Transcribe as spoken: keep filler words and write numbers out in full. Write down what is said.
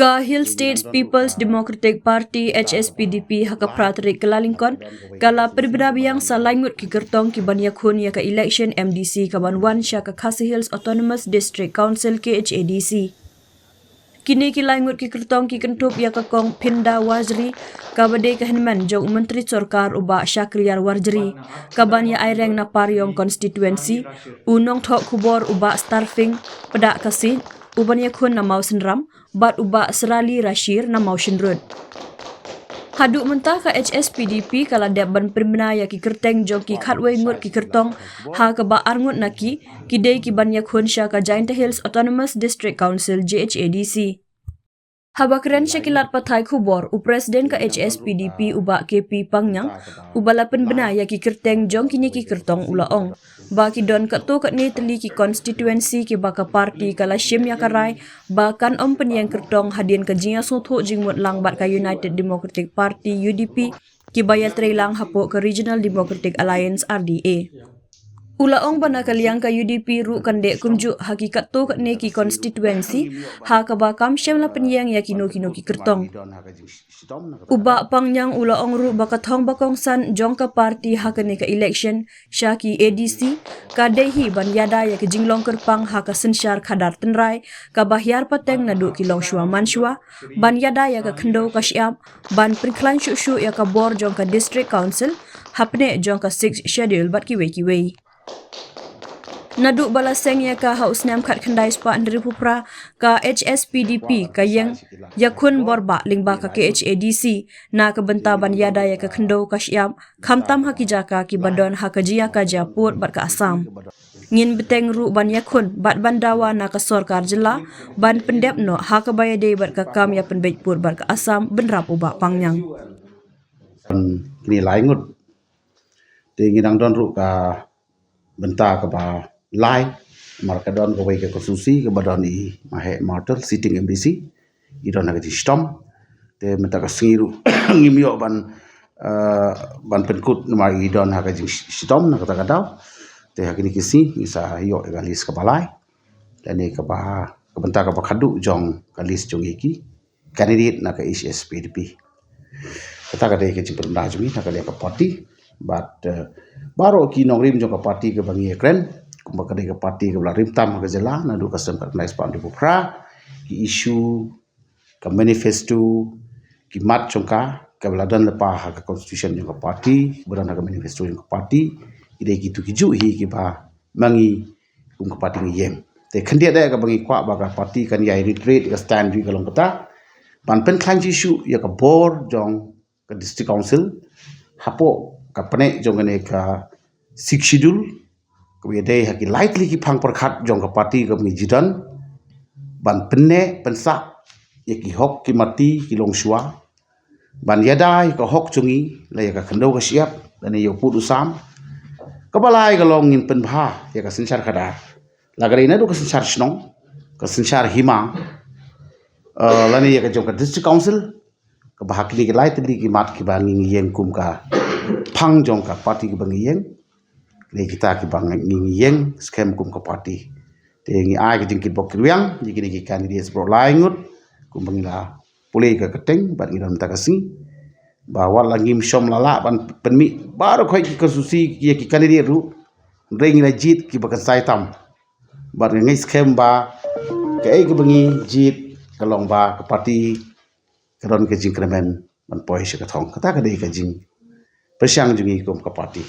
Ka Hill States People's Democratic Party, H S P D P, ha ka phra tarik Kyllalyngkot ka la pynbna biang sa lai ngut ki kyrtong ki ban ïakhun ïa ka election M D C ka ban wan sha ka Khasi Hills Autonomous District Council, K H A D C. Kine ki lai ngut ki kyrtong ki kynthup ïa ka Kong Phinda Warjri, kaba dei ka hynmen jong u Myntri Sorkar u Bah Shakliar Warjri, ka ban ïa aireng na Pariong Constituency, u nongthoh khubor u Bah Starfing Pdakasi, u ban ïakhun na Mawsynram, bad u Bah Srali Rashir na Mawshynrut. Haduh mynta ka H S P D P ka la dep ban pynbna ïa ki kyrteng jong ki khatwei ngut ki kyrtong, ha kaba ar ngut na ki, ki dei ki ban ïakhun sha ka Jaintia Hills Autonomous District Council, J H A D C. Haba kren sha ki lad pathai khubor, u President ka H S P D P u Bah K P Pangñiang, uba la pynbna ïa ki kyrteng jong kine ki kyrtong, u la ong ba ki don katto katne tylli ki constituency kiba ka party ka la shim ïa ka rai ba kan ym pynïeng kyrtong hadien ka jingïasngewthuh jingmut lang bad ka United Democratic Party, U D P, kiba ïatreilang hapoh ka Regional Democratic Alliance, R D A. U la ong ba na ka liang ka U D P ruh kan dei kumjuh ha ki katto katne ki constituency, ha kaba kam shym la pynïeng ïa kino kino ki kyrtong. U Bah Pangñiang u la ong ruh ba ka thong ba kongsan jong ka party ha kane ka election sha ki A D C ka dei hi ban ïada ïa ka jinglong kyrpang ha ka synshar khadar tynrai kaba hiar pateng naduh ki longshuwa manshuwa, ban ïada ïa ka khyndew ka shyiap, ban pynkhlaiñ shuh shuh ïa ka bor jong ka District Council hapdeng jong ka Sixth Schedule bad kiwei kiwei. Naduh ba la seng ïa ka ha u snem khatkhyndai spah hynriewphew phra, ka H S P D P ka ïeng ïakhun bor bah lyngba ka K H A D C na ka bynta ban ïada ïa ka khyndew ka shyiap, khamtam ha ki jaka kiba don ha ka jingïakajia pud bad ka Assam. Ngin bteng ruh ban ïakhun bad ban dawa na ka sorkar jylla ban pyndep noh ha kaba ïadei bad ka kam ïapynbeit pud bad ka Assam, bynrap u Bah Pangñiang. Kine lai ngut. Te ngi dang don ruh ka bynta kaba lai, namar ka don kawei ka constituency kaba don i Maheh Martel, sitting M D C, i don ha ka jingshitom. Te mynta ka sngi ruh ngim ïoh ban, eh, ban pynkut namar i don ha ka jingshitom na kata ka daw. Te ha kine ki sngi ngi sa ïoh ïa ka list kaba lai. Lane kaba, ka bynta kaba khadduh jong ka list jong i ki candidate na ka H S P D P. Kata ka dei ka jingpynbna jong ngi na ka liang ka party. Bad, eh, baroh ki nongrim jong ka party kaba ngi ïakren, kumba ka dei ka party kaba la rim tam ha ka jylla naduh ka snem khatkhyndai spah hynriewphew phra, ki issue, ka manifesto, ki mat jong ka, kaba la don lypa ha ka constitution jong ka party, ba don ha ka manifesto jong ka party, ki dei kitu kijuh hi kiba ma ngi kum ka party ngi ïeng. Te khyndiat de kaba ngi kwah ba ka party kan ïa reiterate ka stand jong ka long kata ban pynkhlaiñ shuh shuh ïa ka bor jong ka District Council hapoh ka pdeng jong kane ka Sixth Schedule, kaba ïadei ha ki lai tylli ki phang pyrkhat jong ka party kaba ngi ju don, ban pynneh pynsah ïa ki hok ki mati ki longshuwa, ban ïada ïa ka hok jong ngi, la ïa ka khyndew ka shyiap, lane ïa u pud u sam. Kaba lai ka long ngin pynbha ïa ka synshar khadar, la ka dei naduh ka synshar shnong, ka synshar hima, eh, lane ïa ka jong ka District Council, kaba ha kine ki lai tylli ki mat kiba ngi ngi ïeng kum ka phang jong ka party kaba ngi ïeng. Kine kita kiba ngi ngi ïeng skhem kum ka party. Te ngi ai ka jingkyrpad kyrwiang ïa kine ki candidates baroh lai ngut, kumba ngi la pule ka kyrteng bad ngi don mynta ka sngi, ba wat la ngim shym la lah ban pynmih baroh khoit ki constituency ïa ki candidate ruh, hynrei ngi la jied kiba kynsai tam. Bad nga ngeit skhem ba kaei kaba ngi jied ka long ba ka party ka don ka jingkyrmen ban poi sha ka thong. Kata ka dei ka jingpyrshang jong ngi kum ka party.